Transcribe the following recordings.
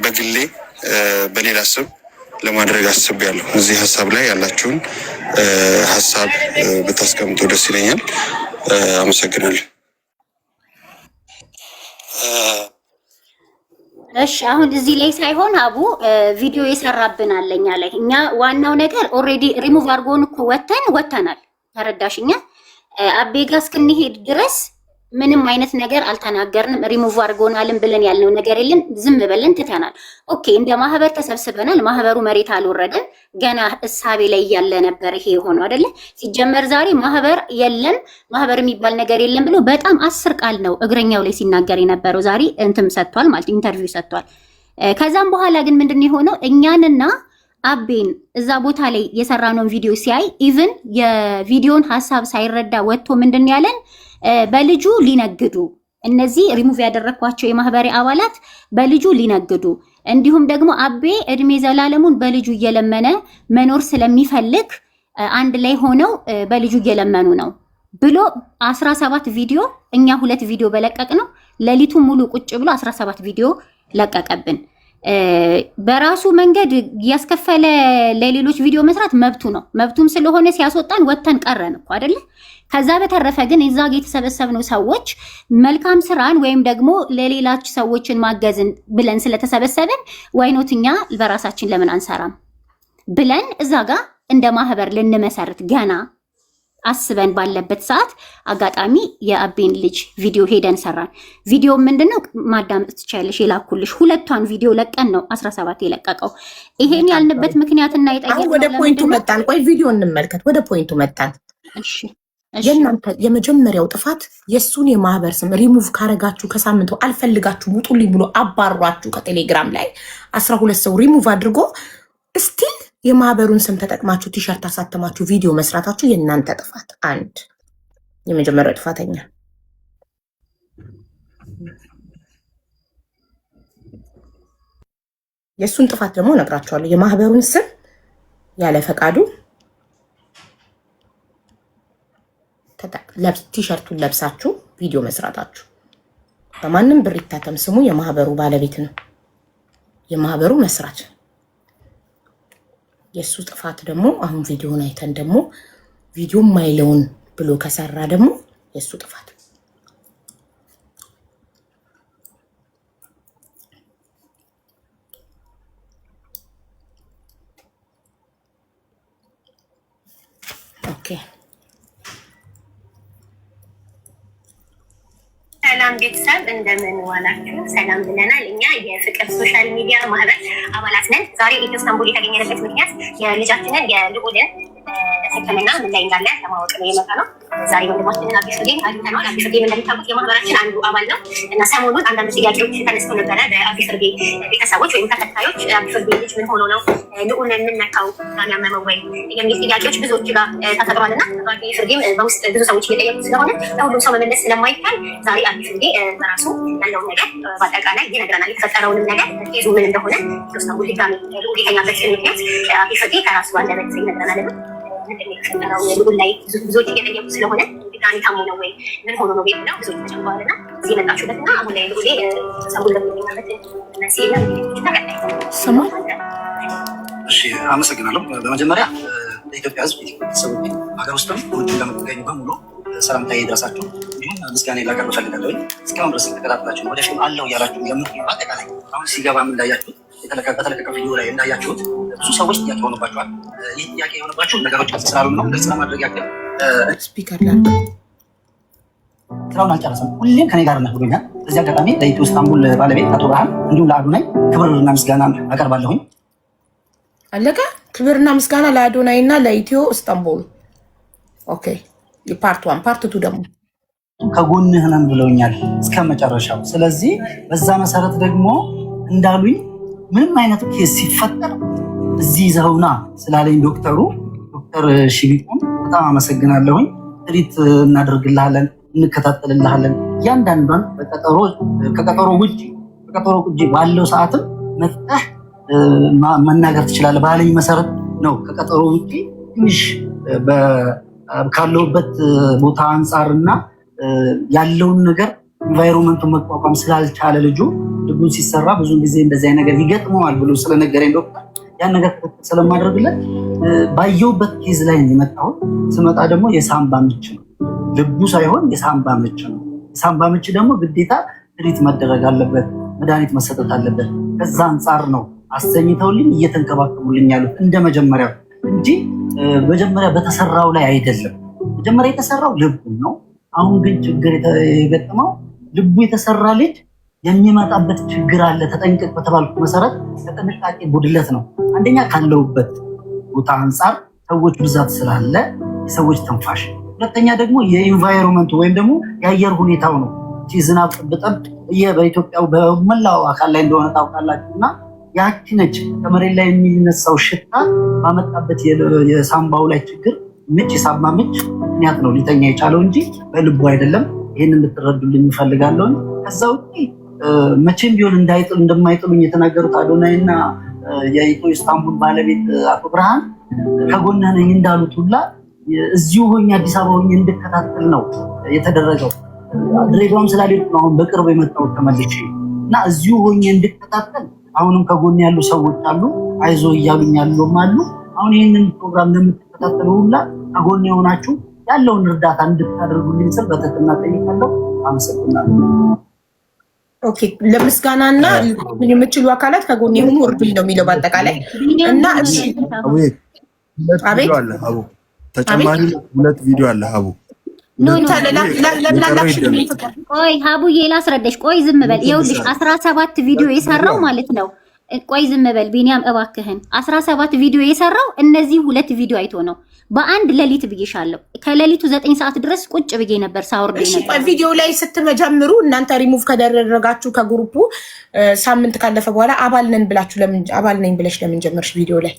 በግሌ በሌላ ስም ለማድረግ አስቤያለሁ። እዚህ ሀሳብ ላይ ያላችሁን ሀሳብ ብታስቀምጡ ደስ ይለኛል። አመሰግናለሁ። እሺ አሁን እዚህ ላይ ሳይሆን አቡ ቪዲዮ የሰራብን አለኛ ላይ እኛ ዋናው ነገር ኦልሬዲ ሪሙቭ አድርጎን እኮ ወተናል። ተረዳሽኛ? አቤ ጋ እስክንሄድ ድረስ ምንም አይነት ነገር አልተናገርንም። ሪሙቭ አድርጎናልን ብለን ያልነው ነገር የለም። ዝም ብለን ትተናል። okay እንደ ማህበር ተሰብስበናል። ማህበሩ መሬት አልወረደም ገና እሳቤ ላይ እያለ ነበር ይሄ የሆነው አይደለ? ሲጀመር ዛሬ ማህበር የለም ማህበር የሚባል ነገር የለም ብሎ በጣም 10 ቃል ነው እግረኛው ላይ ሲናገር የነበረው። ዛሬ እንትም ሰጥቷል ማለት interview ሰጥቷል። ከዛም በኋላ ግን ምንድን ነው የሆነው እኛንና አቤን እዛ ቦታ ላይ የሰራነውን ቪዲዮ ሲያይ even የቪዲዮን ሀሳብ ሳይረዳ ወጥቶ ምንድን ያለን በልጁ ሊነግዱ እነዚህ ሪሙቭ ያደረግኳቸው የማህበሬ አባላት በልጁ ሊነግዱ እንዲሁም ደግሞ አቤ እድሜ ዘላለሙን በልጁ እየለመነ መኖር ስለሚፈልግ አንድ ላይ ሆነው በልጁ እየለመኑ ነው ብሎ 17 ቪዲዮ እኛ 2 ቪዲዮ በለቀቅ ነው ሌሊቱ ሙሉ ቁጭ ብሎ 17 ቪዲዮ ለቀቀብን። በራሱ መንገድ ያስከፈለ ለሌሎች ቪዲዮ መስራት መብቱ ነው። መብቱም ስለሆነ ሲያስወጣን ወጥተን ቀረን እኮ አይደለ? ከዛ በተረፈ ግን እዛ ጋ የተሰበሰብነው ሰዎች መልካም ስራን ወይም ደግሞ ለሌላች ሰዎችን ማገዝን ብለን ስለተሰበሰብን why not እኛ በራሳችን ለምን አንሰራም ብለን እዛ ጋ እንደ ማህበር ልንመሰርት ገና አስበን ባለበት ሰዓት አጋጣሚ የአቤን ልጅ ቪዲዮ ሄደን ሰራን። ቪዲዮ ምንድነው ማዳመጥ ትችያለሽ፣ የላኩልሽ ሁለቷን ቪዲዮ ለቀን ነው 17 የለቀቀው። ይሄን ያልንበት ምክንያትና አሁን ወደ point ኡ መጣን። ቆይ ቪዲዮ እንመልከት። ወደ point ኡ መጣን። እሺ የእናንተ የመጀመሪያው ጥፋት የእሱን የማህበር ስም ሪሙቭ ካረጋችሁ ከሳምንቱ አልፈልጋችሁ ውጡልኝ ብሎ አባሯችሁ ከቴሌግራም ላይ 12 ሰው ሪሙቭ አድርጎ still የማህበሩን ስም ተጠቅማችሁ ቲሸርት አሳተማችሁ ቪዲዮ መስራታችሁ የእናንተ ጥፋት አንድ፣ የመጀመሪያው ጥፋተኛ። የእሱን ጥፋት ደግሞ እነግራችኋለሁ። የማህበሩን ስም ያለ ፈቃዱ ቲሸርቱን ለብሳችሁ ቪዲዮ መስራታችሁ በማንም ብር ይታተም ስሙ የማህበሩ ባለቤት ነው፣ የማህበሩ መስራች። የእሱ ጥፋት ደግሞ አሁን ቪዲዮን አይተን ደግሞ ቪዲዮ ማይለውን ብሎ ከሰራ ደግሞ የእሱ ጥፋት። okay ሰላም ቤተሰብ እንደምን ዋላችሁ? ሰላም ብለናል። እኛ የፍቅር social media ማህበር አባላት ነን። ዛሬ ኢትዮ ኢስታንቡል የተገኘንበት ምክንያት የልጃችንን የልዑልን ሕክምና ምን ላይ እንዳለ ለማወቅ ነው የመጣ ነው። ዛሬ ወንድማችንን አቢ ፍርዴን አግኝተነዋል። አቢ ፍርዴን እንደምታውቁት የማህበራችን አንዱ አባል ነው እና ሰሞኑን አንዳንድ ጥያቄዎች ተነስተው ነበረ በአቢ ፍርዴ ቤተሰቦች ወይም ተከታዮች። አቢ ፍርዴ ልጅ ምን ሆኖ ነው ልዑል የምነካው ያመመው ወይ የሚል ጥያቄዎች ብዙዎች ጋር ተፈጥሯል እና አቢ ፍርዴም በውስጥ ብዙ ሰዎች እየጠየቁ ስለሆነ ለሁሉም ሰው መመለስ ስለማይቻል ዛሬ አቢ ፍርዴ በራሱ ያለውን ነገር በአጠቃላይ ይነግረናል። የተፈጠረውንም ነገር case ኡ ምን እንደሆነ ኢስታንቡል ድጋሚ ልዑል የተኛበትን ምክንያት አቢ ፍርዴ ከራሱ አንደበት ይነግረናል። ምንድን ነው የተፈጠረው? ልዑል ላይ ብዙዎች እየጠየቁ ስለሆነ ድጋሚ ታሞ ነው ወይ ምን ሆኖ ነው ብለው ብዙዎች ተጨንቀዋል። እና እዚህ የመጣችሁበት እና አሁን ላይ ልዑሌ ኢስታንቡል ለሚገኛበት መንስኤ እና ስማ። እሺ አመሰግናለሁ። በመጀመሪያ ለኢትዮጵያ ሕዝብ ቤተሰቦች፣ ሀገር ውስጥም ውጭ ለምትገኙ በሙሉ ሰላምታዬ ይድረሳችሁ። እንዲሁም ምስጋና ላቀርብ እፈልጋለሁ። እስካሁን ድረስ ተከታትላችሁ ወደፊትም አለው እያላችሁ ለምትሉ አጠቃላይ አሁን ሲገባም እንዳያችሁት በተለቀቀ ቪዲዮ ላይ እንዳያችሁት ብዙ ሰዎች ጥያቄ ሆኖባቸዋል። ይህ ጥያቄ የሆነባቸው ነገሮች ግልጽ ስላልሆኑ ነው። ግልጽ ለማድረግ ያክል speaker ላድርግ። ስራውን አልጨረሰም። ሁሌም ከኔ ጋር ነህ ብሎኛል። በዚህ አጋጣሚ ለኢትዮ ኢስታንቡል ባለቤት አቶ ብርሃን እንዲሁም ለአዶናይ ክብርና ምስጋና አቀርባለሁኝ። አለቀ። ክብርና ምስጋና ለአዶናይ እና ለኢትዮ ኢስታንቡል። okay part one part two ደግሞ ከጎንህ ነን ብለውኛል እስከ መጨረሻው። ስለዚህ በዛ መሰረት ደግሞ እንዳሉኝ ምንም አይነት case ሲፈጠር እዚህ ይዘውና ስላለኝ ዶክተሩ ዶክተር ሽቢቁን በጣም አመሰግናለሁኝ። treat እናደርግልሃለን፣ እንከታተልልሃለን። እያንዳንዷን ከቀጠሮ ውጭ ከቀጠሮ ውጭ ባለው ሰዓትም መጥተህ መናገር ትችላለህ ባለኝ መሰረት ነው። ከቀጠሮ ውጭ ትንሽ ካለውበት ቦታ አንጻርና ያለውን ነገር Environment ኡን መቋቋም ስላልቻለ ልጁ ልቡን ሲሰራ ብዙ ጊዜ እንደዚህ ነገር ይገጥመዋል ብሎ ስለነገረኝ ዶክተር ያን ነገር ክትትል ስለማድረግለት ባየውበት case ላይ ነው የመጣሁት። ስመጣ ደግሞ የሳምባ ምች ነው፣ ልቡ ሳይሆን የሳምባ ምች ነው። የሳምባ ምች ደግሞ ግዴታ treat መደረግ አለበት፣ መድኃኒት መሰጠት አለበት። ከዛ አንጻር ነው አስተኝተውልኝ እየተንከባከቡልኝ ያሉት እንደ መጀመሪያው እንጂ መጀመሪያ በተሰራው ላይ አይደለም። መጀመሪያ የተሰራው ልቡ ነው። አሁን ግን ችግር የገጠመው ልቡ የተሰራ ልጅ የሚመጣበት ችግር አለ። ተጠንቀቅ በተባልኩ መሰረት ከጥንቃቄ ጉድለት ነው። አንደኛ ካለውበት ቦታ አንጻር ሰዎች ብዛት ስላለ የሰዎች ትንፋሽ፣ ሁለተኛ ደግሞ የ environment ኡ ወይም ደግሞ የአየር ሁኔታው ነው። ዝናብ ጥብጠብ በኢትዮጵያ በመላው አካል ላይ እንደሆነ ታውቃላችሁ። እና ያቺ ነች ከመሬት ላይ የሚነሳው ሽታ ባመጣበት የሳምባው ላይ ችግር ምች፣ የሳምባ ምች ምክንያት ነው ሊተኛ የቻለው እንጂ በልቡ አይደለም። ይህን እንድትረዱልኝ እፈልጋለሁ። ከዛ ውጪ መቼም ቢሆን እንደማይጥሉኝ የተናገሩት አዶናይ እና የኢትዮ ኢስታንቡል ባለቤት አቶ ብርሃን ከጎንህ ነኝ እንዳሉት ሁላ እዚሁ ሆኜ አዲስ አበባ ሆኜ እንድከታተል ነው የተደረገው። ድሬዳዋም ስላልሄድኩ ነው አሁን በቅርብ የመጣሁት ተመልሼ እና እዚሁ ሆኜ እንድከታተል አሁንም ከጎን ያሉ ሰዎች አሉ፣ አይዞ እያሉኝ ያሉም አሉ። አሁን ይህንን ፕሮግራም ለምትከታተሉ ሁላ ከጎን የሆናችሁ ያለውን እርዳታ እንድታደርጉልኝ ስል በትህትና ጠይቃለሁ። አመሰግናለሁ። Okay፣ ለምስጋናና የምችሉ አካላት ከጎን የሆኑ እርዱኝ ነው የሚለው በአጠቃላይ። እና እሺ፣ አቤት። ተጨማሪ ሁለት ቪዲዮ አለ ሀቡ። ቆይ ሀቡዬ ላስረዳሽ። ቆይ ዝም በል። ይኸውልሽ 17 ቪዲዮ የሰራው ማለት ነው። ቆይ ዝም በል ቢኒያም እባክህን። 17 ቪዲዮ የሰራው እነዚህ ሁለት ቪዲዮ አይቶ ነው። በአንድ ሌሊት ብዬሻለሁ። ከሌሊቱ 9 ሰዓት ድረስ ቁጭ ብዬ ነበር ሳወርድ ነበር። ቪዲዮ ላይ ስትመጀምሩ እናንተ ሪሙቭ ከደረጋችሁ ከ group ኡ ሳምንት ካለፈ በኋላ አባል ነን ብላችሁ ለምን አባል ነኝ ብለሽ ለምን ጀመርሽ ቪዲዮ ላይ?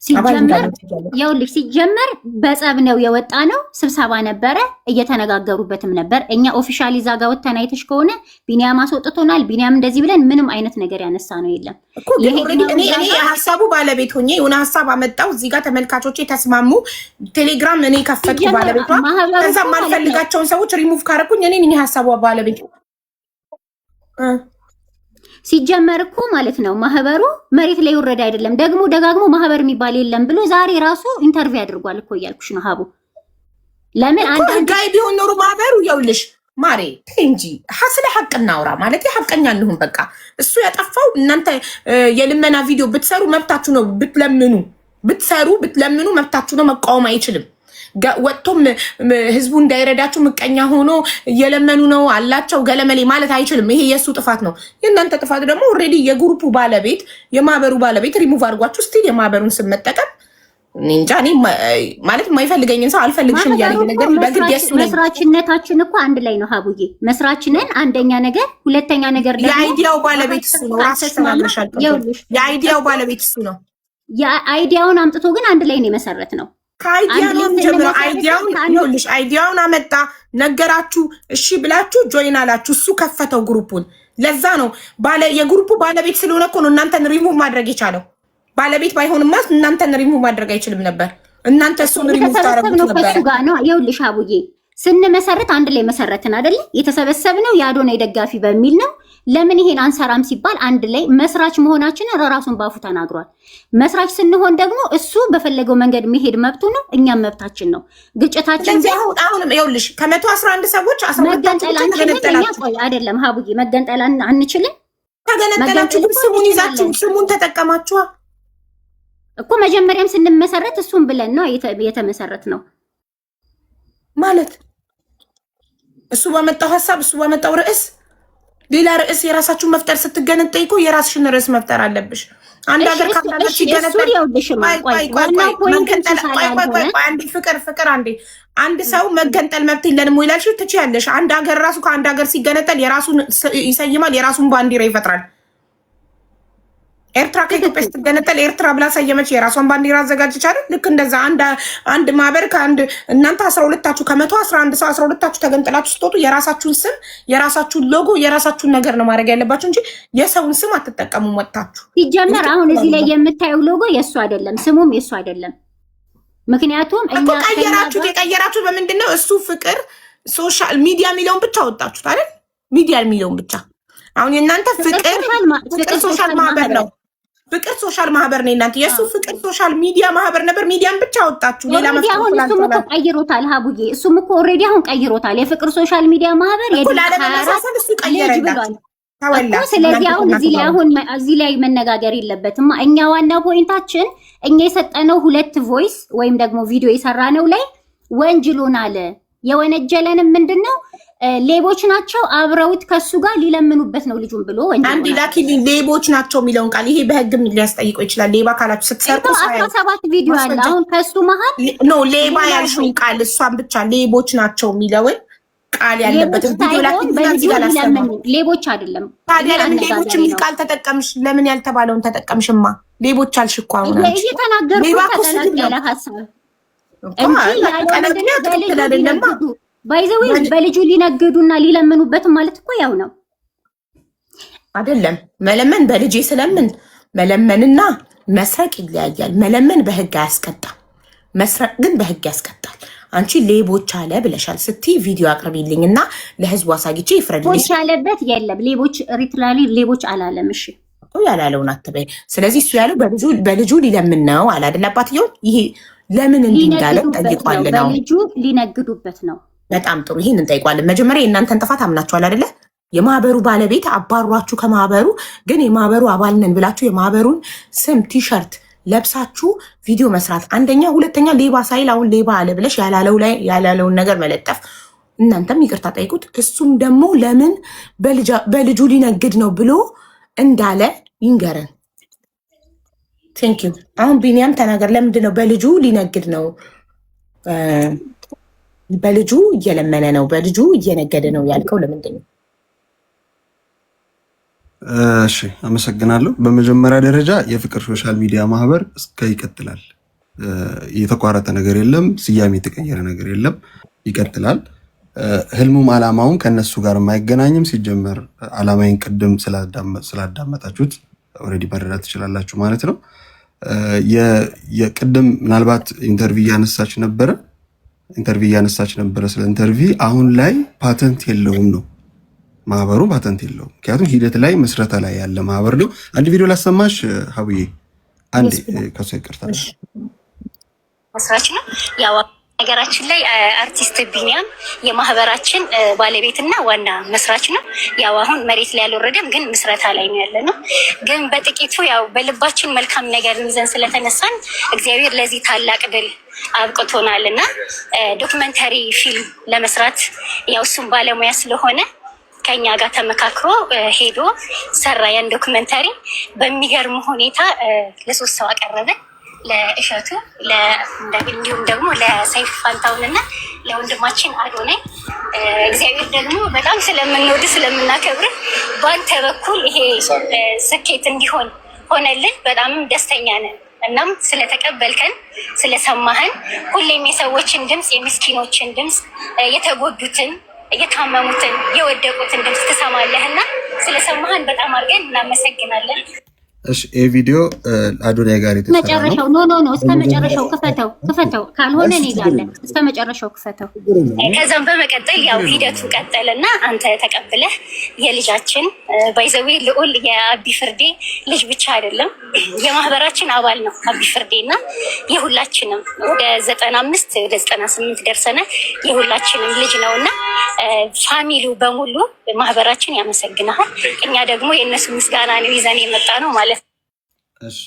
ሲጀመር ይኸውልሽ፣ ሲጀመር በጸብ ነው የወጣ ነው። ስብሰባ ነበረ፣ እየተነጋገሩበትም ነበር። እኛ officially እዛ ጋ ወተን አይተሽ ከሆነ ቢኒያም አስወጥቶናል፣ ቢኒያም እንደዚህ ብለን ምንም አይነት ነገር ያነሳ ነው የለም። እኔ የሀሳቡ ባለቤት ሆኜ የሆነ ሀሳብ አመጣው እዚህ ጋር ተመልካቾቼ ተስማሙ። ቴሌግራም እኔ ከፈትኩ ባለቤቷ። ከዛ የማልፈልጋቸውን ሰዎች ሪሙቭ ካረኩኝ እኔ የሀሳቡ ባለቤት። ሲጀመር እኮ ማለት ነው ማህበሩ መሬት ላይ ወረደ አይደለም። ደግሞ ደጋግሞ ማህበር የሚባል የለም ብሎ ዛሬ ራሱ interview አድርጓል እኮ እያልኩሽ ነው ሀቡ። ለምን አንድ ህጋዊ ቢሆን ኖሮ ማህበሩ ይኸውልሽ ማሬ እንጂ ስለ ሀቅ እናውራ ማለት ሀቀኛ እንሁን። በቃ እሱ ያጠፋው እናንተ የልመና ቪዲዮ ብትሰሩ መብታችሁ ነው። ብትለምኑ ብትሰሩ ብትለምኑ መብታችሁ ነው። መቃወም አይችልም። ወጥቶም ህዝቡ እንዳይረዳችሁ ምቀኛ ሆኖ እየለመኑ ነው አላቸው ገለመሌ ማለት አይችልም። ይሄ የእሱ ጥፋት ነው። የእናንተ ጥፋት ደግሞ already የ group ኡ ባለቤት የማህበሩ ባለቤት ሪሙቭ አድርጓችሁ still የማህበሩን ስም መጠቀም እንጃ። እኔ ማለት የማይፈልገኝን ሰው አልፈልግሽም እያለኝ ነገር በግድ የእሱ ነኝ። መስራችነታችን እኮ አንድ ላይ ነው ሀቡዬ። መስራችንን አንደኛ ነገር፣ ሁለተኛ ነገር ደግሞ የ idea ው ባለቤት እሱ ነው። ራስሽ ተናግረሻል። የ idea ው ባለቤት እሱ ነው። የ idea ውን አምጥቶ ግን አንድ ላይ ነው የመሰረት ነው። ከ idea ነው ጀምሮ idea ውን ይኸውልሽ፣ idea ውን አመጣ ነገራችሁ፣ እሺ ብላችሁ join አላችሁ። እሱ ከፈተው group ኡን። ለዛ ነው ባለ የ group ኡ ባለቤት ስለሆነ እኮ ነው እናንተን ሪሙቭ ማድረግ የቻለው። ባለቤት ባይሆንማ እናንተን ሪሙቭ ማድረግ አይችልም ነበር። እናንተ እሱን ሪሙቭ ታደርጉት ነበር። ከሱ ጋር ነው። ይኸውልሽ አቡዬ ስንመሰርት አንድ ላይ መሰረትን አይደለ? የተሰበሰብነው የአዶናይ ደጋፊ በሚል ነው። ለምን ይሄን አንሰራም ሲባል አንድ ላይ መስራች መሆናችንን ራሱን ባፉ ተናግሯል። መስራች ስንሆን ደግሞ እሱ በፈለገው መንገድ መሄድ መብቱ ነው፣ እኛም መብታችን ነው። ግጭታችን አሁንም ይኸውልሽ ከ111 ሰዎች መገንጠል አንችልም። እኛ ቆይ አይደለም ሀቡዬ መገንጠል አንችልም። ተገነጠላችሁ፣ ግን ስሙን ይዛችሁ ስሙን ተጠቀማችኋ እኮ። መጀመሪያም ስንመሰረት እሱን ብለን ነው የተመሰረት ነው ማለት እሱ ባመጣው ሀሳብ እሱ ባመጣው ርዕስ ሌላ ርዕስ የራሳችሁን መፍጠር ስትገነጠይ እኮ የራስሽን ርዕስ መፍጠር አለብሽ። አንድ ሀገር ካላት ሲገነጠል ፍቅር ፍቅር አንዴ አንድ ሰው መገንጠል መብት የለንም ወይ ላልሽው ትችያለሽ። አንድ ሀገር ራሱ ከአንድ ሀገር ሲገነጠል የራሱን ይሰይማል፣ የራሱን ባንዲራ ይፈጥራል። ኤርትራ ከኢትዮጵያ ስትገነጠል ኤርትራ ብላ ሰየመች፣ የራሷን ባንዲራ አዘጋጀች አይደል? ልክ እንደዛ አንድ ማህበር ከአንድ እናንተ 12ታችሁ ከ111 ሰው 12ታችሁ ተገንጥላችሁ ስትወጡ የራሳችሁን ስም፣ የራሳችሁን ሎጎ፣ የራሳችሁን ነገር ነው ማድረግ ያለባችሁ እንጂ የሰውን ስም አትጠቀሙም ወጥታችሁ። ሲጀመር አሁን እዚህ ላይ የምታየው ሎጎ የእሱ አይደለም፣ ስሙም የእሱ አይደለም። ምክንያቱም እኮ ቀየራችሁት። የቀየራችሁት በምንድን ነው? እሱ ፍቅር social media የሚለውን ብቻ ወጣችሁት አይደል? ሚዲያ የሚለውን ብቻ። አሁን የእናንተ ፍቅር ፍቅር social ማህበር ነው። ፍቅር social ማህበር ነው የእናንተ። የእሱ ፍቅር social media ማህበር ነበር። ሚዲያን ብቻ አወጣችሁ። ሌላ already አሁን እሱም እኮ ቀይሮታል ሀቡዬ፣ እሱም እኮ already አሁን ቀይሮታል። የፍቅር social media ማህበር እኮ ላለመመሳሰል እሱ ቀየረላችሁ። እኮ ስለዚህ አሁን እዚህ ላይ አሁን እዚህ ላይ መነጋገር የለበትም። እኛ ዋና point ኣችን እኛ የሰጠነው ሁለት voice ወይም ደግሞ ቪዲዮ የሰራነው ላይ ወንጅሎናል። የወነጀለንም ምንድነው ሌቦች ናቸው አብረውት ከሱ ጋር ሊለምኑበት ነው ልጁን ብሎ ወንጅሎናል። አንድ ላኪልኝ ሌቦች ናቸው የሚለውን ቃል። ይሄ በህግም ሊያስጠይቀው ይችላል። ሌባ ካላችሁ ስትሰርቁ 17 ቪዲዮ አለ። አሁን ከሱ መሀል No፣ ሌባ ያልሽውን ቃል እሷን ብቻ ሌቦች ናቸው የሚለውን ቃል ያለበትን ቪዲዮ ላኪልኝ። ሌቦች አይደለም። ታዲያ ለምን ሌቦች የሚል ቃል ተጠቀምሽ? ለምን ያልተባለውን ተጠቀምሽማ? ሌቦች አልሽ እኮ አሁን እየተናገርኩ ተቀላቀለ ሀሳብ እንጂ ያለው by the way በልጁ ሊነግዱና ሊለምኑበት ማለት እኮ ያው ነው። አይደለም። መለመን በልጄ ስለምን መለመንና መስረቅ ይለያያል። መለመን በህግ አያስቀጣም፣ መስረቅ ግን በህግ ያስቀጣል። አንቺ ሌቦች አለ ብለሻል። ስትይ ቪዲዮ አቅርቢልኝ እና ለህዝቡ አሳይቼ ይፍረድልኝ። ሌቦች ያለበት የለም። ሌቦች literally ሌቦች አላለም። እሺ ያላለውን አትበይ። ስለዚህ እሱ ያለው በልጁ ሊለምን ነው አለ አይደል? አባትየው ይሄ ለምን እንዲህ እንዳለ ጠይቋል ነው። በልጁ ሊነግዱበት ነው። በጣም ጥሩ። ይህን እንጠይቋለን። መጀመሪያ የእናንተን ጥፋት አምናችኋል አይደለ? የማህበሩ ባለቤት አባሯችሁ ከማህበሩ፣ ግን የማህበሩ አባል ነን ብላችሁ የማህበሩን ስም ቲሸርት ለብሳችሁ ቪዲዮ መስራት አንደኛ፣ ሁለተኛ ሌባ ሳይል አሁን ሌባ አለ ብለሽ ያላለው ላይ ያላለውን ነገር መለጠፍ። እናንተም ይቅርታ ጠይቁት። እሱም ደግሞ ለምን በልጁ ሊነግድ ነው ብሎ እንዳለ ይንገረን። Thank you። አሁን ቢኒያም ተናገር። ለምንድን ነው በልጁ ሊነግድ ነው፣ በልጁ እየለመነ ነው፣ በልጁ እየነገደ ነው ያልከው ለምንድን ነው? እሺ አመሰግናለሁ። በመጀመሪያ ደረጃ የፍቅር social media ማህበር እስከ ይቀጥላል። የተቋረጠ ነገር የለም። ስያሜ የተቀየረ ነገር የለም። ይቀጥላል። ህልሙም አላማውም ከእነሱ ጋር የማይገናኝም። ሲጀመር አላማዬን ቅድም ስላዳመጣችሁት already መረዳት ትችላላችሁ ማለት ነው። የቅድም ምናልባት interview እያነሳች ነበረ interview እያነሳች ነበረ ስለ interview አሁን ላይ ፓተንት የለውም ነው፣ ማህበሩ ፓተንት የለውም። ምክንያቱም ሂደት ላይ ምስረታ ላይ ያለ ማህበር ነው። አንድ ቪዲዮ ላሰማሽ ሀቡዬ፣ አንዴ ከሱ ይቅርታ። መስራች ነው። ያው ነገራችን ላይ አርቲስት ቢኒያም የማህበራችን ባለቤትና ዋና መስራች ነው። ያው አሁን መሬት ላይ አልወረደም፣ ግን ምስረታ ላይ ነው ያለ ነው። ግን በጥቂቱ ያው በልባችን መልካም ነገር ይዘን ስለተነሳን እግዚአብሔር ለዚህ ታላቅ ድል አብቅቶናል እና documentary ፊልም ለመስራት ያው እሱም ባለሙያ ስለሆነ ከኛ ጋር ተመካክሮ ሄዶ ሰራ። ያን documentary በሚገርም ሁኔታ ለሶስት ሰው አቀረበ። ለእሸቱ፣ እንዲሁም ደግሞ ለሰይፉ ፋንታሁን እና ለወንድማችን አዶናይ። እግዚአብሔር ደግሞ በጣም ስለምንወድ ስለምናከብር በአንተ በኩል ይሄ ስኬት እንዲሆን ሆነልን። በጣምም ደስተኛ ነን። እናም ስለተቀበልከን ስለሰማህን፣ ሁሌም የሰዎችን ድምፅ፣ የምስኪኖችን ድምፅ፣ የተጎዱትን፣ የታመሙትን፣ የወደቁትን ድምፅ ትሰማለህ እና ስለሰማህን በጣም አድርገን እናመሰግናለን። እሺ ይህ ቪዲዮ አዶናይ ጋር የተሰራ ነው። መጨረሻው no no no፣ እስከ መጨረሻው ክፈተው፣ ክፈተው። ካልሆነ እኔ ጋር አለ። እስከ መጨረሻው ክፈተው። ከዛም በመቀጠል ያው ሂደቱ ቀጠለና አንተ ተቀብለህ የልጃችን by the way ልዑል የአቢ ፍርዴ ልጅ ብቻ አይደለም፣ የማህበራችን አባል ነው አቢ ፍርዴ እና የሁላችንም ወደ 95 ወደ 98 ደርሰናል። የሁላችንም ልጅ ነው እና family ው በሙሉ ማህበራችን ያመሰግናል። እኛ ደግሞ የእነሱ ምስጋና ነው ይዘን የመጣ ነው ማለት ነው። እሺ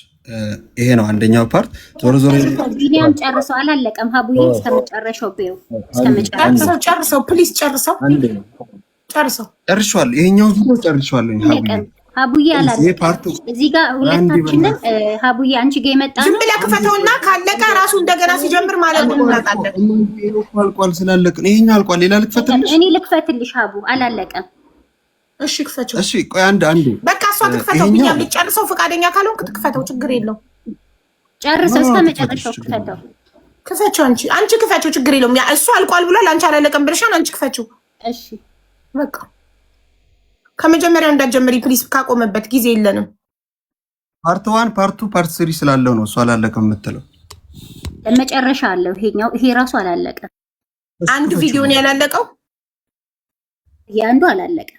ይሄ ነው አንደኛው part። ዞሮ ዞሮ ቢኒያም ጨርሰው አላለቀም። ሀቡዬ እስከ መጨረሻው በይው፣ እስከ መጨረሻው። ጨርሰው ጨርሰው፣ please ጨርሰው ጨርሰው። ጨርሼዋለሁ። ይሄኛው ቪዲዮ ጨርሼዋለሁ። ሀቡዬ ሀቡዬ ይሄ አላለቀም። part ኡ እዚህ ጋር ሁለታችንም ሀቡዬ አንቺ ጋር የመጣ ዝም ነው። ብለህ ክፈተውና ካለቀ ራሱ እንደገና ሲጀምር ማለት ነው እናውቃለን። አልቋል ስላለቀ ነው። ይሄኛው አልቋል። ሌላ ልክፈትልሽ? እኔ ልክፈትልሽ ሀቡ፣ አላለቀም። እሺ ክፈችው። እሺ ቆይ አንድ አንዱ በቃ እሷ ትክፈተው። ይሄኛው ቢኒያም ልጨርሰው ፈቃደኛ ካልሆንክ ትክፈተው፣ ችግር የለው። ጨርሰው እስከ no፣ መጨረሻው ትክፈትልሽ፣ ችግር ክፈተው። ክፈችው፣ አንቺ አንቺ ክፈችው፣ ችግር የለውም። ያ እሱ አልቋል ብሏል፣ አንቺ አላለቀም ብለሻል። አንቺ ክፈችው። እሺ በቃ ከመጀመሪያው እንዳትጀምሪ please፣ ካቆመበት ጊዜ የለንም። Part 1፣ part 2፣ part 3 ስላለው ነው እሱ አላለቀም የምትለው። መጨረሻ አለው ይሄኛው። ይሄ ራሱ አላለቀም። አንድ ቪዲዮ ነው ያላለቀው። የአንዱ አላለቀ።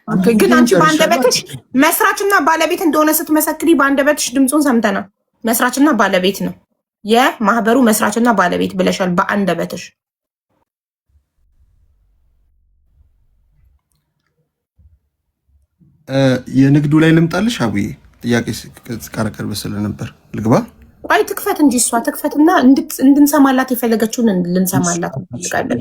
ግን አንቺ በአንደበትሽ መስራችና ባለቤት እንደሆነ ስትመሰክሪ በአንደበትሽ ድምፁን ሰምተናል። መስራችና ባለቤት ነው፣ የማህበሩ መስራችና ባለቤት ብለሻል በአንደበትሽ። የንግዱ ላይ ልምጣልሽ አቡዬ፣ ጥያቄ ስቀረቀርብ ስለነበር ልግባ። ቆይ ትክፈት እንጂ እሷ ትክፈትና እንድንሰማላት የፈለገችውን ልንሰማላት እንፈልጋለን።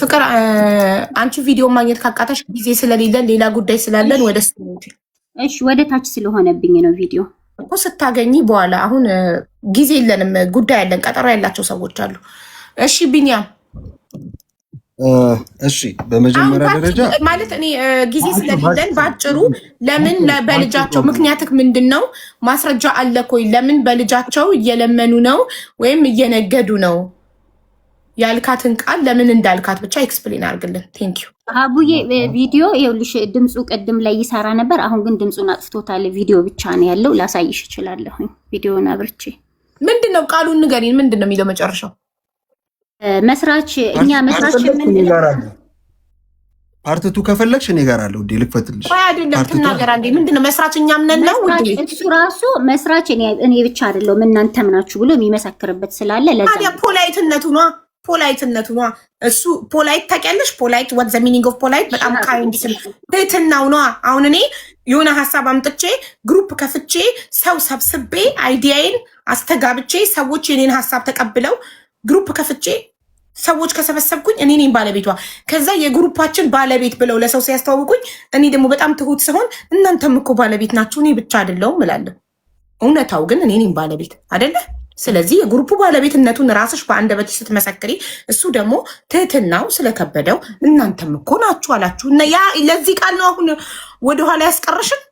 ፍቅር አንቺ ቪዲዮ ማግኘት ካቃተሽ ጊዜ ስለሌለን ሌላ ጉዳይ ስላለን ወደ እሺ፣ ወደ ታች ስለሆነብኝ ነው ቪዲዮ እኮ ስታገኚ በኋላ። አሁን ጊዜ የለንም፣ ጉዳይ አለን፣ ቀጠሮ ያላቸው ሰዎች አሉ። እሺ ቢኒያም። እሺ፣ በመጀመሪያ ደረጃ ማለት እኔ ጊዜ ስለሌለን በአጭሩ ለምን በልጃቸው ምክንያትህ ምንድን ነው? ማስረጃ አለ ኮይ? ለምን በልጃቸው እየለመኑ ነው ወይም እየነገዱ ነው ያልካትን ቃል ለምን እንዳልካት ብቻ explain አድርግልን። Thank you። አቡዬ። ቪዲዮ ይኸውልሽ፣ ድምፁ ቅድም ላይ ይሰራ ነበር። አሁን ግን ድምፁን አጥፍቶታል። ቪዲዮ ብቻ ነው ያለው። ላሳይሽ እችላለሁኝ ቪዲዮውን አብርቼ። ምንድን ነው ቃሉን ንገሪን። ምንድን ነው የሚለው መጨረሻው? መስራች እኛ መስራች የምንለው Part two ከፈለግሽ እኔ ጋር አለ ውዴ፣ ልክፈትልሽ። ቆይ አይደለም ትናገር አንዴ። ምንድን ነው መስራች እኛም ነን ነው ውዴ? እሱ ራሱ መስራች እኔ ብቻ አይደለሁም እናንተም ናችሁ ብሎ የሚመሰክርበት ስላለ ለዛ ታዲያ polite ነቱ ነዋ፣ polite ነቱ ነዋ። እሱ polite ታውቂያለሽ? Polite, what the meaning of polite? በጣም kind ስል ትህትናው ነዋ። አሁን እኔ የሆነ ሀሳብ አምጥቼ group ከፍቼ ሰው ሰብስቤ idea ዬን አስተጋብቼ ሰዎች የኔን ሀሳብ ተቀብለው group ከፍቼ ሰዎች ከሰበሰብኩኝ እኔ ነኝ ባለቤቷ። ከዛ የ group ኣችን ባለቤት ብለው ለሰው ሲያስተዋውቁኝ እኔ ደግሞ በጣም ትሁት ስሆን እናንተም እኮ ባለቤት ናችሁ፣ እኔ ብቻ አይደለሁም እላለሁ። እውነታው ግን እኔ ነኝ ባለቤት አይደለ? ስለዚህ የ group ኡ ባለቤትነቱን ራስሽ በአንደበትሽ ስትመሰክሪ፣ እሱ ደግሞ ትህትናው ስለከበደው እናንተም እኮ ናችሁ አላችሁ። እና ያ ለዚህ ቃል ነው አሁን ወደኋላ ያስቀረሽን።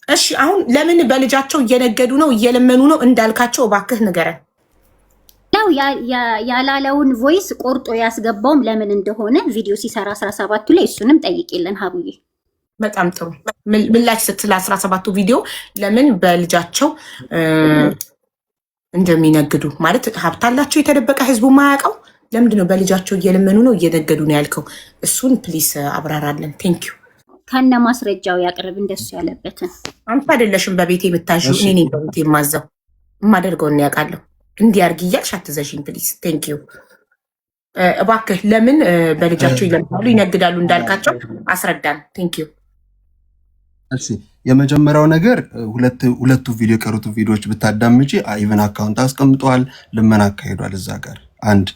እሺ አሁን ለምን በልጃቸው እየነገዱ ነው እየለመኑ ነው እንዳልካቸው እባክህ ንገረን። ያው ያላለውን voice ቆርጦ ያስገባውም ለምን እንደሆነ ቪዲዮ ሲሰራ 17ቱ ላይ እሱንም ጠይቂልን ሀቡዬ። በጣም ጥሩ ምላሽ ስትል 17ቱ ቪዲዮ ለምን በልጃቸው እንደሚነግዱ፣ ማለት ሀብት አላቸው የተደበቀ ህዝቡ ማያውቀው፣ ለምንድን ነው በልጃቸው እየለመኑ ነው እየነገዱ ነው ያልከው? እሱን please አብራራለን። Thank you። ከነ ማስረጃው ያቅርብ እንደሱ ያለበትን። አንተ አይደለሽም በቤቴ የምታዥው፣ እኔ ነኝ በቤቴ የማዘው። የማደርገውን ያውቃለሁ። እንዲህ አድርጊ እያልሽ አትዘዥኝ please። Thank you። እባክህ ለምን በልጃቸው ይለምናሉ ይነግዳሉ እንዳልካቸው አስረዳን። Thank you። እሺ፣ የመጀመሪያው ነገር ሁለቱ ቪዲዮ የቀሩት ቪዲዮዎች ብታዳምጪ even account አስቀምጠዋል፣ ልመና አካሂዷል እዛ ጋር። አንድ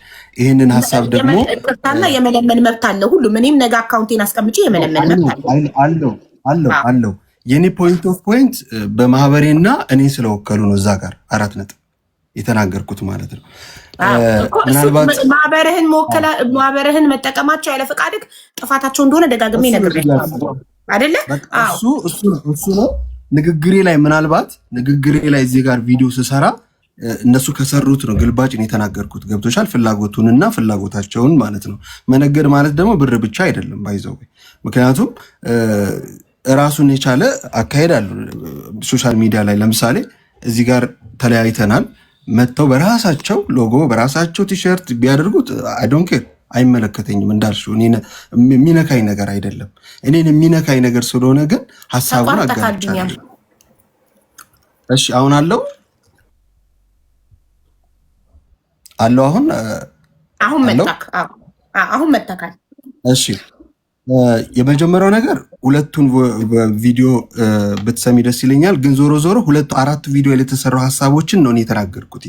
ይህንን ሀሳብ ደግሞ ይቅርታና የመለመን መብት አለ ሁሉም። እኔም ነገ account ኤን አስቀምጬ የመለመን መብት አለ። አለው አለው አለው። የኔ point of point በማህበሬና እኔ ስለወከሉ ነው እዛ ጋር 4 ነጥብ የተናገርኩት ማለት ነው። ምናልባት ማህበርህን መጠቀማቸው ያለ ፈቃድህ ጥፋታቸው እንደሆነ ደጋግሜ ነግሬሃለሁ አይደለ? እሱ ነው ንግግሬ ላይ፣ ምናልባት ንግግሬ ላይ እዚህ ጋር ቪዲዮ ስሰራ እነሱ ከሰሩት ነው ግልባጭን የተናገርኩት። ገብቶሻል? ፍላጎቱንና ፍላጎታቸውን ማለት ነው። መነገድ ማለት ደግሞ ብር ብቻ አይደለም by the way፣ ምክንያቱም ራሱን የቻለ አካሄድ አሉ። Social media ላይ ለምሳሌ እዚህ ጋር ተለያይተናል መጥተው በራሳቸው ሎጎ በራሳቸው ቲሸርት ቢያደርጉት I don't care፣ አይመለከተኝም። እንዳልሽው የሚነካኝ ነገር አይደለም። እኔን የሚነካኝ ነገር ስለሆነ ግን ሀሳቡን አጋርቻለሁ። እሺ አሁን አለው አለው አሁን አሁን መጣክ፣ አሁን መጣካል። እሺ፣ የመጀመሪያው ነገር ሁለቱን ቪዲዮ ብትሰሚ ደስ ይለኛል። ግን ዞሮ ዞሮ ሁለቱ አራቱ ቪዲዮ ላይ የተሰሩ ሀሳቦችን ነው እኔ የተናገርኩት።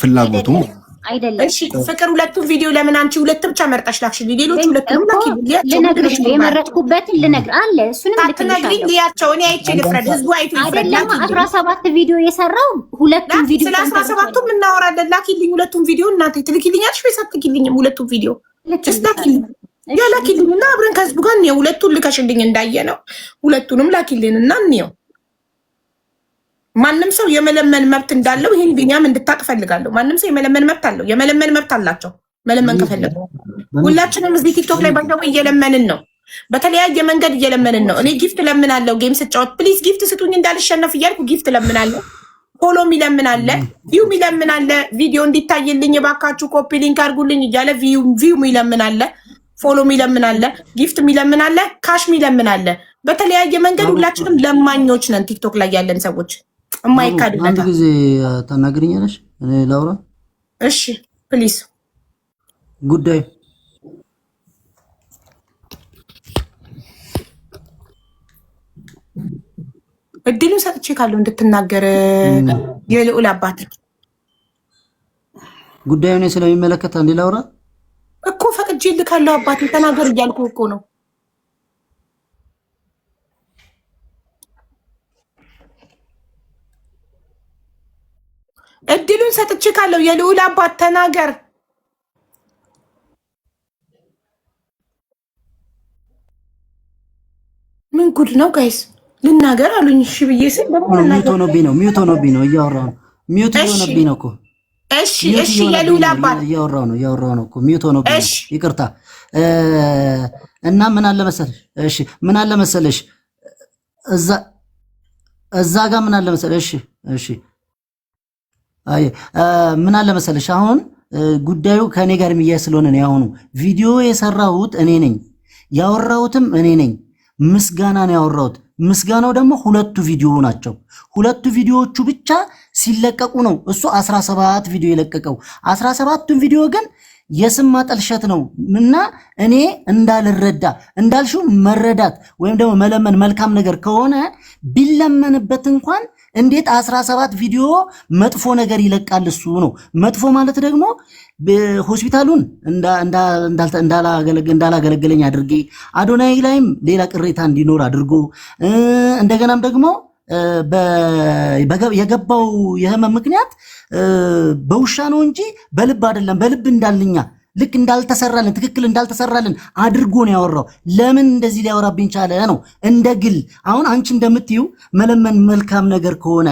ፍላጎቱም አይደለም። እሺ ፍቅር፣ ሁለቱን ቪዲዮ ለምን አንቺ ሁለት ብቻ መርጠሽ ላክሽልኝ? ሌሎች ሁለቱንም እኮ ላኪልኝ። ልያቸው፣ ልነግርሽ ነው ምንድነው የመረጥኩበትን ልነግር አለ። እሱንም ሳትነግሪኝ ልክልሻለሁ። ልያቸው። እኔ አይቼ ልፍረድ፣ ህዝቡ አይቶ ይፍረድ። አይደለም ላኪልኝ። 17 ቪዲዮ የሰራው ሁለቱን ላኪ። ቪዲዮ ስለ 17ቱም እናወራለን። ላኪልኝ ሁለቱን ቪዲዮ። እናንተ ትልኪልኛለሽ ወይስ አትልኪልኝም? ሁለቱን ቪዲዮ just ላኪልኝ። Yeah ላኪልኝ እና አብረን ከህዝቡ ጋር እንየው። ሁለቱን ልከሽልኝ እንዳየ ነው። ሁለቱንም ላኪልን እና እንየው። ማንም ሰው የመለመን መብት እንዳለው ይህን ቢኒያም እንድታቅ እፈልጋለሁ። ማንም ሰው የመለመን መብት አለው። የመለመን መብት አላቸው። መለመን ከፈለጉ ሁላችንም እዚህ ቲክቶክ ላይ ባይዘው እየለመንን ነው። በተለያየ መንገድ እየለመንን ነው። እኔ gift ለምናለሁ። Game ስጫወት please gift ስጡኝ እንዳልሸነፍ እያልኩ gift ለምናለሁ። Follow ሚለምን አለ፣ view ሚለምን አለ። ቪዲዮ እንዲታይልኝ እባካችሁ copy link አድርጉልኝ እያለ view ሚለምን አለ፣ follow ሚለምን አለ፣ gift ሚለምን አለ፣ cash ሚለምን አለ። በተለያየ መንገድ ሁላችንም ለማኞች ነን። ቲክቶክ ላይ ያለን ሰዎች የማይካድ አንድ ጊዜ ታናግሪኛለሽ? እኔ ላውራ። እሺ please። ጉዳዩ እድሉን ሰጥቼ ካለው እንድትናገር የልዑል አባት። ጉዳዩ እኔ ስለሚመለከት አንዴ ላውራ። እኮ ፈቅጄ ልካለሁ። አባት ተናገር እያልኩ እኮ ነው። እድሉን ሰጥቼ ካለው የልዑል አባት ተናገር። ምን ጉድ ነው guys? ልናገር አሉኝ። እሺ ብዬ ስል Mute ሆኖብኝ ነው። Mute ሆኖብኝ ነው። እያወራሁ ነው። Mute ሆኖብኝ ነው እኮ። እሺ እሺ፣ የልዑል አባት። እያወራሁ ነው። እያወራሁ ነው እኮ፣ mute ሆኖብኝ ነው። ይቅርታ። እና ምን አለ መሰለሽ፣ እሺ ምን አለ መሰለሽ፣ እዛ ጋር ምን አለ መሰለሽ፣ እሺ እሺ፣ አይ ምን አለ መሰለሽ፣ አሁን ጉዳዩ ከእኔ ጋር የሚያያዝ ስለሆነ ነው። ያሁኑ ቪዲዮ የሰራሁት እኔ ነኝ፣ ያወራሁትም እኔ ነኝ። ምስጋና ነው ያወራሁት። ምስጋናው ደግሞ ሁለቱ ቪዲዮ ናቸው። ሁለቱ ቪዲዮዎቹ ብቻ ሲለቀቁ ነው እሱ 17 ቪዲዮ የለቀቀው። 17ቱን ቪዲዮ ግን የስም ማጠልሸት ነው እና እኔ እንዳልረዳ እንዳልሽው መረዳት ወይም ደግሞ መለመን መልካም ነገር ከሆነ ቢለመንበት እንኳን እንዴት 17 ቪዲዮ መጥፎ ነገር ይለቃል? እሱ ነው መጥፎ ማለት ደግሞ ሆስፒታሉን እንዳላገለገለኝ አድርጌ አዶናይ ላይም ሌላ ቅሬታ እንዲኖር አድርጎ እንደገናም ደግሞ የገባው የህመም ምክንያት በውሻ ነው እንጂ በልብ አይደለም። በልብ እንዳልኛ ልክ እንዳልተሰራልን ትክክል እንዳልተሰራልን አድርጎ ነው ያወራው። ለምን እንደዚህ ሊያወራብኝ ቻለ ነው እንደ ግል። አሁን አንቺ እንደምትዩ መለመን መልካም ነገር ከሆነ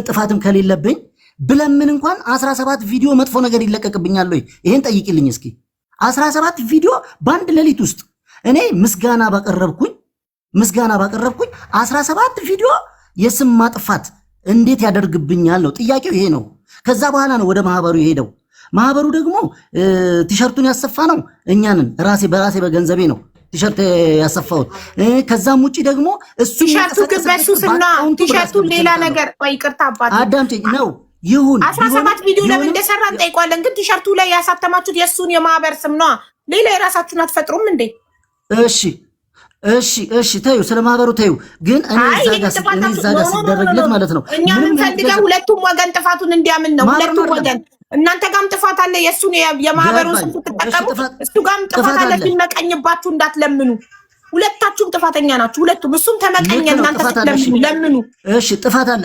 ጥፋትም ከሌለብኝ ብለምን እንኳን 17 ቪዲዮ መጥፎ ነገር ይለቀቅብኛል ወይ? ይሄን ጠይቂልኝ እስኪ። 17 ቪዲዮ በአንድ ሌሊት ውስጥ እኔ ምስጋና ባቀረብኩኝ 17 ቪዲዮ የስም ማጥፋት እንዴት ያደርግብኛል ነው ጥያቄው፣ ይሄ ነው። ከዛ በኋላ ነው ወደ ማህበሩ የሄደው። ማህበሩ ደግሞ ቲሸርቱን ያሰፋ ነው እኛንን ራሴ በራሴ በገንዘቤ ነው ቲሸርት ያሰፋሁት። ከዛም ውጪ ደግሞ እሱ ቲሸርቱ ግን በሱ ስም ነው። ቲሸርቱ ሌላ ነገር። ቆይ ይቅርታ አባት። አዳምጪኝ ነው ይሁን። 17 ቪዲዮ ለምን እንደሰራ እንጠይቋለን። ግን ቲሸርቱ ላይ ያሳተማችሁት የእሱን የማህበር ስም ነዋ። ሌላ የራሳችሁን አትፈጥሩም እንዴ? እሺ ተዩ፣ ስለ ማህበሩ ተዩ። ግን እኔ እዛ ጋር ሲደረግለት ማለት ነው። እኛ የምንፈልገው ሁለቱም ወገን ጥፋቱን እንዲያምን ነው። ሁለቱም ወገን እናንተ ጋም ጥፋት አለ። የእሱን የማህበሩን ስም ስትጠቀሙ እሱ ጋም ጥፋት አለ። ሲመቀኝባችሁ እንዳትለምኑ። ሁለታችሁም ጥፋተኛ ናችሁ። ሁለቱም፣ እሱም ተመቀኘ፣ እናንተ ስትለምኑ ለምኑ። እሺ ጥፋት አለ፣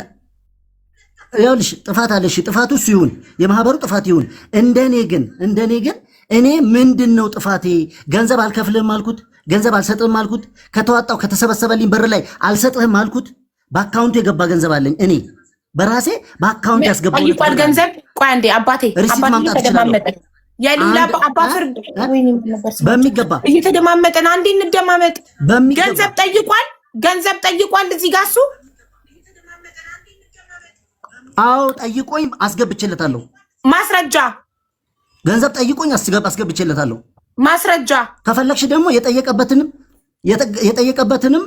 ይኸውልሽ ጥፋት አለ። እሺ ጥፋቱ እሱ ይሁን፣ የማህበሩ ጥፋት ይሁን። እንደኔ ግን እኔ ምንድን ነው ጥፋቴ? ገንዘብ አልከፍልህም አልኩት፣ ገንዘብ አልሰጥህም አልኩት። ከተዋጣው ከተሰበሰበልኝ ብር ላይ አልሰጥህም አልኩት። በአካውንቱ የገባ ገንዘብ አለኝ፣ እኔ በራሴ በአካውንት ያስገባው ጠይቋል ገንዘብ። ቆይ አንዴ አባቴ፣ Receipt አባቴ ማምጣት እችላለሁ። እየተደማመጠን የልዑል አባ ፍርድ በሚገባ። እየተደማመጠን አንዴ እንደማመጥ። በሚገባ። ገንዘብ ጠይቋል፣ ገንዘብ ጠይቋል እዚህ ጋር እሱ። አዎ ጠይቆኝ አስገብቼለታለሁ። ማስረጃ። ገንዘብ ጠይቆኝ አስገብቼለታለሁ። ማስረጃ። ከፈለግሽ ደግሞ የጠየቀበትንም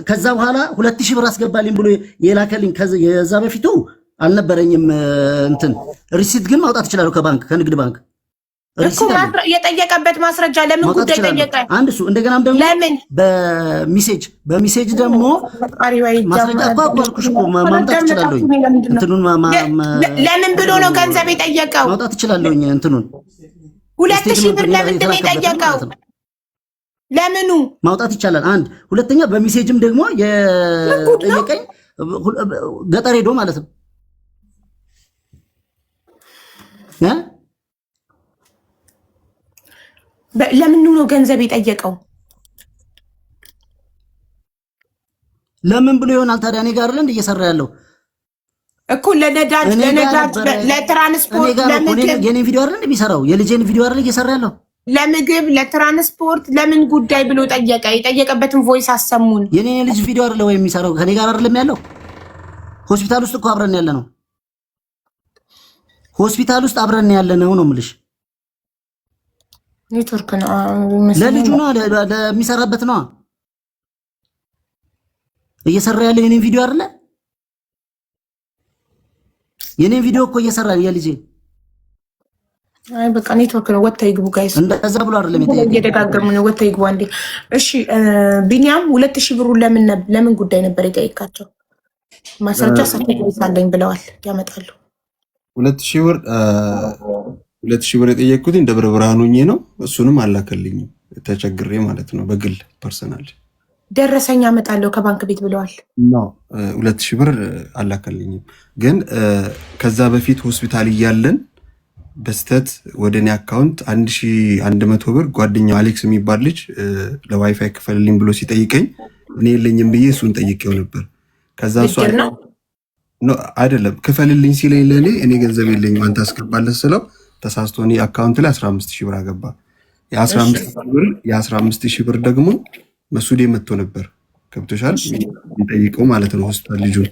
ከዛ በኋላ 2000 ብር አስገባልኝ ብሎ የላከልኝ የዛ በፊቱ አልነበረኝም። እንትን receipt ግን ማውጣት እችላለሁ ከባንክ፣ ከንግድ ባንክ እኮ የጠየቀበት ማስረጃ ለምን ጉዳይ ጠየቀ? አንድ እሱ እንደገናም ደግሞ ለምን በ message ደግሞ ማስረጃ እኮ አልኩሽ እኮ ማምጣት እችላለሁኝ። እንትኑን ለምን ብሎ ነው ገንዘብ የጠየቀው? ማውጣት እችላለሁኝ። እንትኑን 2000 ብር ለምንድን ነው የጠየቀው? ለምኑ ማውጣት ይቻላል። አንድ ሁለተኛ፣ በ message ም ደግሞ የጠየቀኝ ገጠር ሄዶ ማለት ነው። ለምኑ ነው ገንዘብ የጠየቀው? ለምን ብሎ ይሆናል ታዲያ? እኔ ጋር አይደል እየሰራ ያለው እኮ ለነዳጅ ለነዳጅ ለትራንስፖርት ለምግብ የኔን ቪዲዮ አይደል የሚሰራው? የልጄን ቪዲዮ አይደል እየሰራ ያለው? ለምግብ ለትራንስፖርት ለምን ጉዳይ ብሎ ጠየቀ። የጠየቀበትን voice አሰሙን። የኔን የልጅ ቪዲዮ አይደል ወይ የሚሰራው? ከኔ ጋር አይደለም ያለው? ሆስፒታል ውስጥ እኮ አብረን ያለ ነው። ሆስፒታል ውስጥ አብረን ያለ ነው ነው የምልሽ። ኔትወርክ ነው ለልጁ ነው ለሚሰራበት ነው እየሰራ ያለው። የኔን ቪዲዮ አይደለ? የኔን ቪዲዮ እኮ እየሰራ የልጄ። አይ በቃ ኔትወርክ ነው። ወጥተው ይግቡ guys። እንደዛ ብሎ አይደለም የጠየቀኝ። እየደጋገሙ ነው። ወጥተው ይግቡ አንዴ። እሺ ቢኒያም፣ 2000 ብሩን ለምን ጉዳይ ነበር የጠየቃቸው? ማስረጃ ሰርቲፊኬት አለኝ ብለዋል፣ ያመጣሉ። 2000 ብር፣ 2000 ብር የጠየቅኩትኝ ደብረ ብርሃን ሆኜ ነው። እሱንም አላከልኝም ተቸግሬ ማለት ነው። በግል personal ደረሰኝ አመጣለሁ ከባንክ ቤት ብለዋል። No፣ 2000 ብር አላከልኝም። ግን ከዛ በፊት ሆስፒታል እያለን በስተት ወደ እኔ account 1100 ብር ጓደኛው አሌክስ የሚባል ልጅ ለዋይፋይ ክፈልልኝ ብሎ ሲጠይቀኝ እኔ የለኝም ብዬ እሱን ጠይቄው ነበር። ከዛ እሱ አይደለም ክፈልልኝ ሲለኝ ለእኔ እኔ ገንዘብ የለኝም አንተ አስገባለት ስለው ተሳስቶ እኔ account ላይ 15 ሺህ ብር አገባ። የ15 ሺህ ብር ደግሞ መሱዴ መጥቶ ነበር። ገብቶሻል? የሚጠይቀው ማለት ነው። ሆስፒታል ልጁን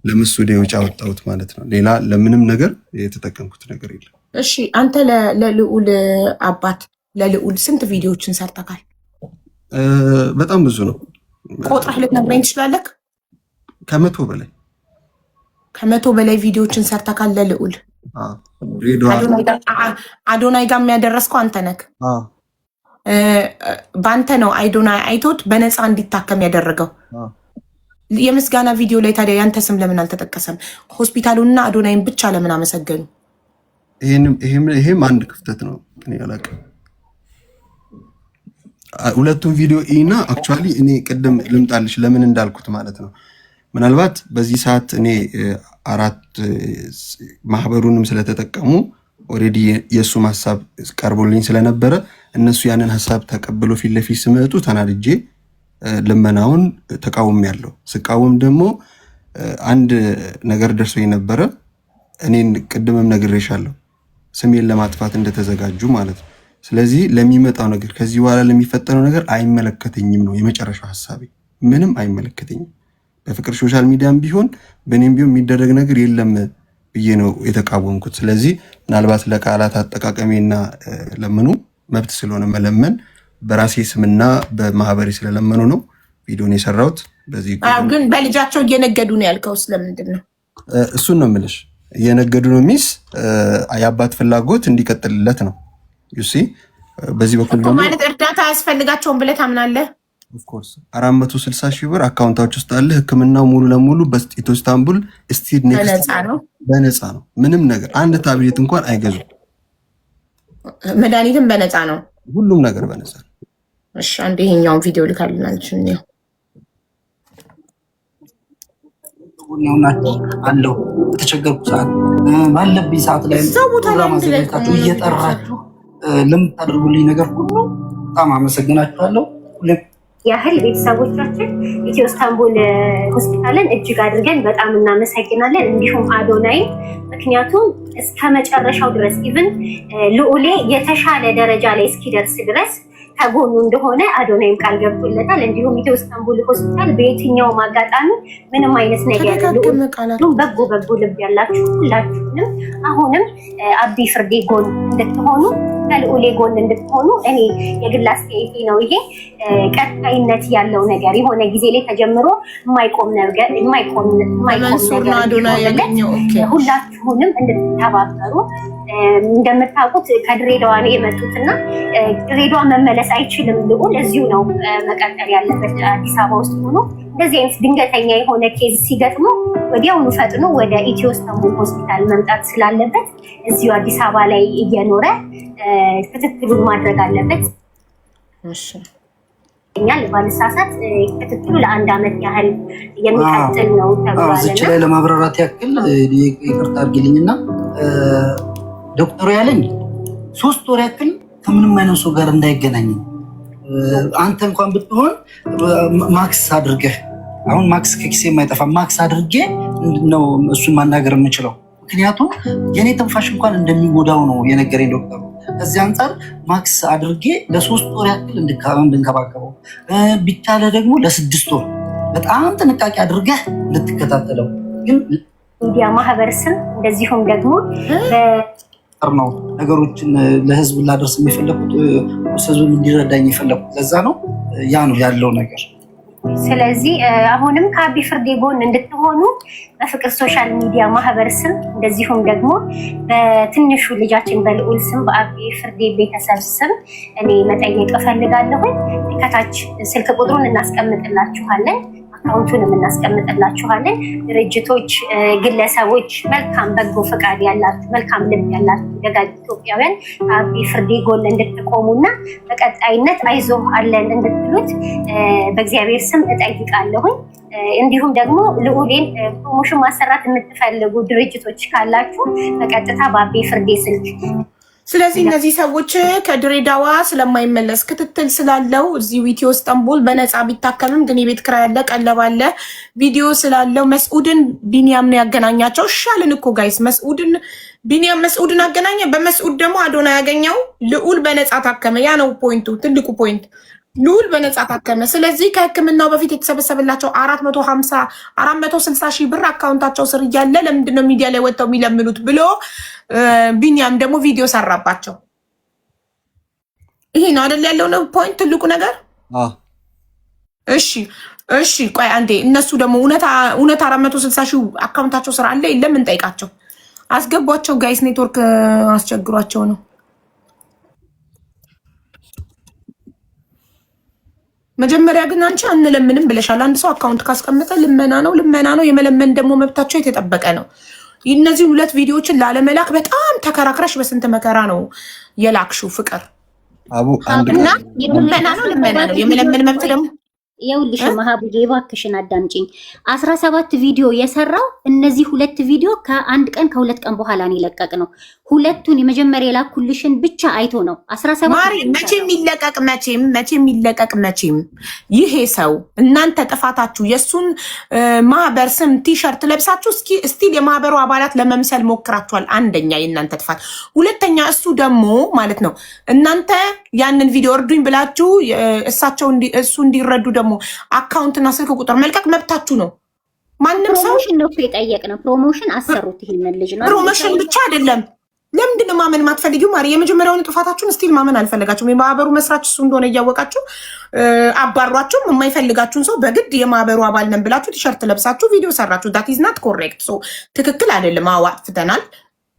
ለመሱዴ ወጪ አወጣሁት ማለት ነው። ሌላ ለምንም ነገር የተጠቀምኩት ነገር የለም። እሺ አንተ ለልዑል አባት ለልዑል ስንት ቪዲዮዎችን ሰርተካል? በጣም ብዙ ነው። ቆጥረህ ልትነግረኝ ትችላለህ? ከ100 በላይ። ከ100 በላይ ቪዲዮዎችን ሰርተካል ለልዑል። አዶናይ ጋር የሚያደረስከው አንተ ነህ። በአንተ ነው አዶናይ አይቶት በነፃ እንዲታከም ያደረገው። የምስጋና ቪዲዮ ላይ ታዲያ ያንተ ስም ለምን አልተጠቀሰም? ሆስፒታሉንና አዶናይን ብቻ ለምን አመሰገኑ? ይሄም አንድ ክፍተት ነው። እኔ አላውቅም። ሁለቱም ቪዲዮ እና actually እኔ ቅድም ልምጣልሽ ለምን እንዳልኩት ማለት ነው። ምናልባት በዚህ ሰዓት እኔ አራት ማህበሩንም ስለተጠቀሙ already የእሱም ሀሳብ ቀርቦልኝ ስለነበረ እነሱ ያንን ሀሳብ ተቀብሎ ፊት ለፊት ስመጡ ተናድጄ ልመናውን ተቃውሜያለሁ። ስቃወም ደግሞ አንድ ነገር ደርሶኝ ነበረ። እኔን ቅድምም ነግሬሻለሁ፣ ስሜን ለማጥፋት እንደተዘጋጁ ማለት ነው። ስለዚህ ለሚመጣው ነገር፣ ከዚህ በኋላ ለሚፈጠረው ነገር አይመለከተኝም ነው የመጨረሻው ሀሳቤ። ምንም አይመለከተኝም። በፍቅር social media ም ቢሆን በእኔም ቢሆን የሚደረግ ነገር የለም ብዬ ነው የተቃወምኩት። ስለዚህ ምናልባት ለቃላት አጠቃቀሜና ለምኑ መብት ስለሆነ መለመን በራሴ ስምና በማህበሬ ስለለመኑ ነው ቪዲዮን የሰራሁት። በዚህ ግን በልጃቸው እየነገዱ ነው ያልከው ስለምንድን ነው? እሱን ነው የምልሽ። እየነገዱ ነው means የአባት ፍላጎት እንዲቀጥልለት ነው። You see፣ በዚህ በኩል ደግሞ ማለት እርዳታ አያስፈልጋቸውም ብለህ ታምናለህ? Of course፣ 460 ሺህ ብር account ኣች ውስጥ አለ። ሕክምናው ሙሉ ለሙሉ በኢትዮ ኢስታንቡል still next ነው፣ በነፃ ነው። ምንም ነገር አንድ ታብሌት እንኳን አይገዙም። መድኃኒትም በነፃ ነው። ሁሉም ነገር በነፃ ነው። እሺ አንድ ይሄኛውን ቪዲዮ ልካልናለች። እንየው። ናቸው አለው። በተቸገርኩ ሰዓት ባለብኝ ሰዓት ላይ ፕሮግራም አዘጋጅታችሁ እየጠራችሁ ለምታደርጉልኝ ነገር ሁሉ በጣም አመሰግናችኋለሁ። ያህል ቤተሰቦቻችን ኢትዮ ኢስታንቡል ሆስፒታልን እጅግ አድርገን በጣም እናመሰግናለን። እንዲሁም አዶናይን፣ ምክንያቱም እስከ መጨረሻው ድረስ even ልዑሌ የተሻለ ደረጃ ላይ እስኪደርስ ድረስ ከጎኑ እንደሆነ አዶናይም ቃል ገብቶለታል። እንዲሁም ኢትዮ ኢስታንቡል ሆስፒታል በየትኛውም አጋጣሚ ምንም አይነት ነገር በጎ በጎ ልብ ያላችሁ ሁላችሁንም አሁንም አቢ ፍርዴ ጎን እንድትሆኑ፣ ከልዑሌ ጎን እንድትሆኑ እኔ የግል አስተያየቴ ነው። ይሄ ቀጣይነት ያለው ነገር የሆነ ጊዜ ላይ ተጀምሮ የማይቆም ነገር የማይቆም ነገር ሁላችሁንም እንድትተባበሩ እንደምታውቁት ከድሬዳዋ ነው የመጡት እና ድሬዳዋ መመለስ አይችልም ልዑል፣ እዚሁ ነው መቀጠል ያለበት። አዲስ አበባ ውስጥ ሆኖ እንደዚህ አይነት ድንገተኛ የሆነ case ሲገጥመው ወዲያውኑ ፈጥኖ ወደ ኢትዮ ኢስታንቡል ሆስፒታል መምጣት ስላለበት እዚሁ አዲስ አበባ ላይ እየኖረ ክትትሉን ማድረግ አለበት። እኛል ባልሳሳት ክትትሉ ለ1 ዓመት ያህል የሚቀጥል ነው ተብሏል። እዚች ላይ ለማብራራት ያክል ይቅርታ አድርጊልኝና ዶክተሩ ያለኝ 3 ወር ያክል ከምንም አይነት ሰው ጋር እንዳይገናኝ፣ አንተ እንኳን ብትሆን ማክስ አድርገህ፣ አሁን ማክስ ከኪሴ የማይጠፋ ማክስ አድርጌ ነው እሱን ማናገር የምችለው። ምክንያቱም የኔ ትንፋሽ እንኳን እንደሚጎዳው ነው የነገረኝ ዶክተሩ። ከዚህ አንጻር ማክስ አድርጌ ለ3 ወር ያክል እንድንከባከበው፣ ቢቻለ ደግሞ ለ6 ወር በጣም ጥንቃቄ አድርገህ እንድትከታተለው ግን ሚዲያ ማህበር ስም እንደዚሁም ደግሞ ነው ነገሮችን ለህዝብ ላደርስ የሚፈለኩት፣ ህዝብ እንዲረዳኝ የፈለኩት ለዛ ነው። ያ ነው ያለው ነገር። ስለዚህ አሁንም ከአቢ ፍርዴ ጎን እንድትሆኑ በፍቅር social media ማህበር ስም እንደዚሁም ደግሞ በትንሹ ልጃችን በልዑል ስም በአቢ ፍርዴ ቤተሰብ ስም እኔ መጠየቅ እፈልጋለሁኝ። ከታች ስልክ ቁጥሩን እናስቀምጥላችኋለን፣ አካውንቱንም እናስቀምጥላችኋለን። ድርጅቶች፣ ግለሰቦች፣ መልካም በጎ ፈቃድ ያላችሁ፣ መልካም ልብ ያላችሁ ደጋግ ኢትዮጵያውያን ከአቢ ፍርዴ ጎን እንድትቆሙና በቀጣይነት አይዞህ አለን እንድትሉት በእግዚአብሔር ስም እጠይቃለሁኝ። እንዲሁም ደግሞ ልዑሌን promotion ማሰራት የምትፈልጉ ድርጅቶች ካላችሁ በቀጥታ በአቢ ፍርዴ ስልክ። ስለዚህ እነዚህ ሰዎች ከድሬዳዋ ስለማይመለስ ክትትል ስላለው እዚሁ ኢትዮ ኢስታንቡል በነፃ ቢታከምም ግን የቤት ኪራይ አለ፣ ቀለብ አለ፣ ቪዲዮ ስላለው መስዑድን ቢኒያም ነው ያገናኛቸው። ሻልን እኮ guys፣ መስዑድን ቢኒያም መስዑድን አገናኘ። በመስዑድ ደግሞ አዶና ያገኘው ልዑል በነፃ ታከመ። ያ ነው point ኡ፣ ትልቁ point። ልዑል በነፃ ታከመ። ስለዚህ ከሕክምናው በፊት የተሰበሰበላቸው 450 460 ሺህ ብር አካውንታቸው ስር እያለ ለምንድን ነው ሚዲያ ላይ ወጥተው የሚለምኑት ብሎ ቢኒያም ደግሞ ቪዲዮ ሰራባቸው። ይሄ ነው አይደል ያለው ነው point፣ ትልቁ ነገር። እሺ እሺ፣ ቆይ አንዴ። እነሱ ደግሞ እውነት 460 ሺህ አካውንታቸው ስር አለ የለም እንጠይቃቸው። አስገቧቸው guys፣ ኔትወርክ አስቸግሯቸው ነው። መጀመሪያ ግን አንቺ አንለምንም ብለሻል። አንድ ሰው አካውንት ካስቀመጠ ልመና ነው ልመና ነው። የመለመን ደግሞ መብታቸው የተጠበቀ ነው። እነዚህን ሁለት ቪዲዮዎችን ላለመላክ በጣም ተከራክረሽ በስንት መከራ ነው የላክሽው ፍቅር እና ልመና ነው ልመና ነው። የመለመን መብት ደግሞ ይኸውልሽ መሀቡዬ እባክሽን አዳምጪኝ። 17 ቪዲዮ የሰራው እነዚህ ሁለት ቪዲዮ ከአንድ ቀን ከሁለት ቀን በኋላ ነው የለቀቅነው። ሁለቱን የመጀመሪያ የላኩልሽን ብቻ አይቶ ነው 17። ማሪ መቼም ይለቀቅ መቼም መቼም ይለቀቅ መቼም ይሄ ሰው እናንተ ጥፋታችሁ የእሱን ማህበር ስም ቲሸርት ለብሳችሁ እስኪ still የማህበሩ አባላት ለመምሰል ሞክራችኋል። አንደኛ የእናንተ ጥፋት፣ ሁለተኛ እሱ ደግሞ ማለት ነው እናንተ ያንን ቪዲዮ እርዱኝ ብላችሁ እሳቸው እሱ እንዲረዱ ደግሞ አካውንትና ስልክ ቁጥር መልቀቅ መብታችሁ ነው። ማንም ሰው promotion ነው እኮ የጠየቅነው። promotion አሰሩት ይሄንን ልጅ ነው። promotion ብቻ አይደለም። ለምንድን ነው ማመን የማትፈልጊው? ማሪ የመጀመሪያውን ጥፋታችሁን still ማመን አልፈለጋችሁም። የማህበሩ መስራች እሱ እንደሆነ እያወቃችሁ አባሯችሁም የማይፈልጋችሁን ሰው በግድ የማህበሩ አባል ነን ብላችሁ ቲሸርት ለብሳችሁ ቪዲዮ ሰራችሁ። That is not correct። So ትክክል አይደለም። አዎ አጥፍተናል።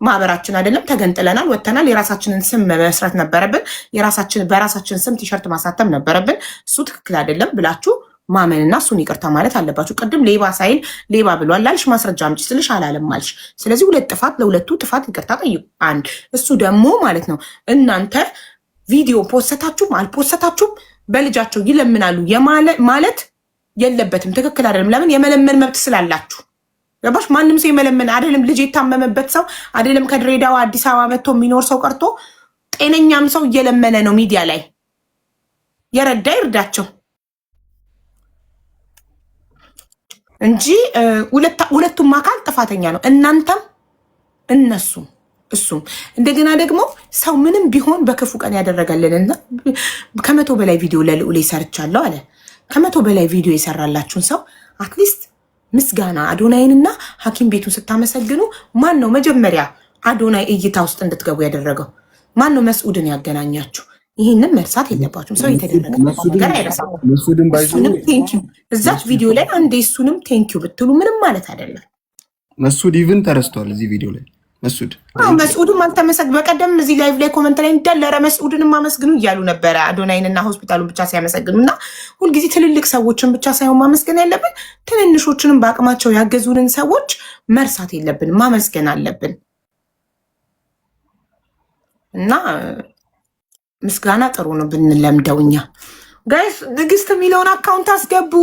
ማህበራችን አይደለም፣ ተገንጥለናል፣ ወጥተናል። የራሳችንን ስም መመስረት ነበረብን። የራሳችን በራሳችን ስም ቲሸርት ማሳተም ነበረብን። እሱ ትክክል አይደለም ብላችሁ ማመንና እሱን ይቅርታ ማለት አለባችሁ። ቅድም ሌባ ሳይል ሌባ ብሏል አልሽ፣ ማስረጃ አምጪ ስልሽ አላለም አልሽ። ስለዚህ ሁለት ጥፋት ለሁለቱ ጥፋት ይቅርታ ጠይቁ። አንድ እሱ ደግሞ ማለት ነው እናንተ ቪዲዮ ፖሰታችሁም አልፖሰታችሁም በልጃቸው ይለምናሉ ማለት የለበትም። ትክክል አይደለም። ለምን የመለመን መብት ስላላችሁ ገባሽ? ማንም ሰው የመለመን አይደለም ልጅ የታመመበት ሰው አይደለም ከድሬዳዋ አዲስ አበባ መጥቶ የሚኖር ሰው ቀርቶ ጤነኛም ሰው እየለመነ ነው ሚዲያ ላይ። የረዳ ይርዳቸው እንጂ ሁለቱም አካል ጥፋተኛ ነው። እናንተም እነሱም እሱም። እንደገና ደግሞ ሰው ምንም ቢሆን በክፉ ቀን ያደረገልንና 100 በላይ ቪዲዮ ለልዑል ሰርቻለሁ አለ። 100 በላይ ቪዲዮ የሰራላችሁን ሰው at least ምስጋና አዶናይንና ሐኪም ቤቱን ስታመሰግኑ ማን ነው መጀመሪያ አዶናይ እይታ ውስጥ እንድትገቡ ያደረገው? ማን ነው መስዑድን ያገናኛችሁ? ይህንን መርሳት የለባችሁም። ሰው የተደረገ ነገር አይረሳም። እሱንም thank you እዛች ቪዲዮ ላይ አንዴ እሱንም thank you ብትሉ ምንም ማለት አይደለም። መስዑድ even ተረስቷል እዚህ ቪዲዮ ላይ። መስዑድ። መስዑድም አልተመሰግ በቀደም እዚህ live ላይ comment ላይ እንዳለ ኧረ መስዑድንም አመስግኑ እያሉ ነበረ። አዶናይንና ሆስፒታሉን ብቻ ሲያመሰግኑ እና ሁልጊዜ ትልልቅ ሰዎችን ብቻ ሳይሆን ማመስገን ያለብን ትንንሾችንም በአቅማቸው ያገዙንን ሰዎች መርሳት የለብን፣ ማመስገን አለብን። እና ምስጋና ጥሩ ነው ብንለምደው እኛ። Guys፣ ንግስት የሚለውን account አስገቡ።